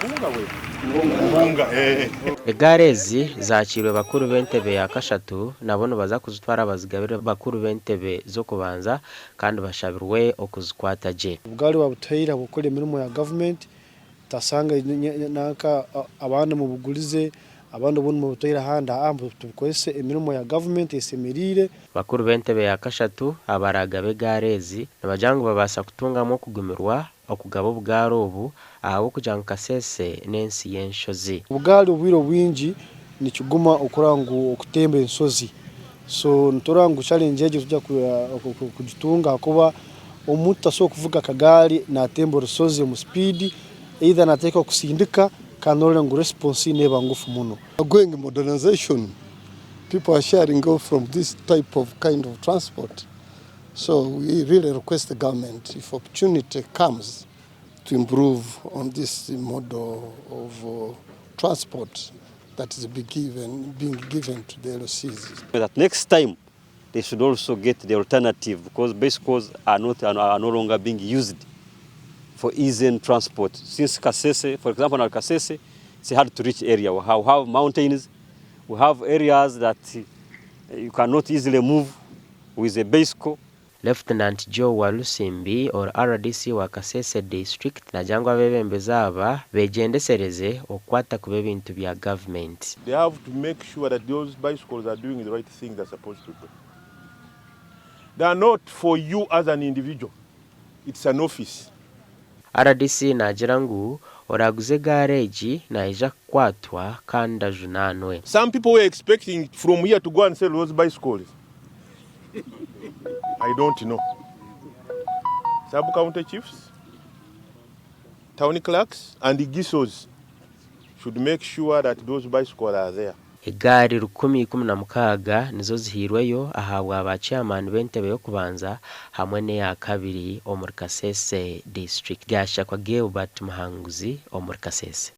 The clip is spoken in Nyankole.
Mbunga we? Mbunga eh. Egaari ezi zaakiirwe bakuru b'entebe ya kashatu nabo nibaza kuzitwara bazigabire bakuru b'entebe z'okubanza kandi bashabirwe okuzikwata gye. Obugaari babutuhaire ahabw'okukora emirimo ya gavumenti Tasanga nanka abandi mubugurize abandi obundi mubutwaire ahandi aa tubukozese emirimo ya gavumenti esemeriire. Bakuru b'entebe ya kashatu abaraagabe egaari ezi nibagira ngu babaasa kutungamu okugumirwa okugaba obugaari obu ahabw'okugira ngu Kasese n'ensi y'enshozi. Obugaari obwire obwingi nikiguma okurora ngu okutemba enshozi so niturora ngu challenge egyo nituija kugitunga ahakuba Omuntu tasobola kuvuga akagaari natemba orushozi omu speed either nateekwa kusindika kandi noreba ngu response neeba ngufu muno. Going modernization people are sharing off from this type of kind of transport so we really request the government if opportunity comes to improve on this model of transport that is being given to the LCs. That next time they should also get the alternative because bicycles are not are no longer being used for easy transport. Since Kasese, for example, in Kasese, it's hard to reach area. We have, have mountains, we have areas that you cannot easily move with a bicycle. Lieutenant Joe Walusimbi ori rdc wa Kasese District nagira ngu abebembezi aba begyendesereze okukwata kubi ebintu bya gavumenti. They have to make sure that those bicycles are doing the right thing they're supposed to do. They are not for you as an individual. It's an office. Rdc naagira ngu oraaguze egaari egi naija kukwatwa kandi ajunaanwe. Some people were expecting from here to go and sell those bicycles. I don't know. Sub county chiefs, town clerks and GISOs should make sure that those bicycles are there. Egaari 116 nizo zihairweyo ahabwa ba chairman b'entebe y'okubanza hamwe n'eya kabiri omuri Kasese district. Gashakwa Gilbert Muhanguzi omuri Kasese.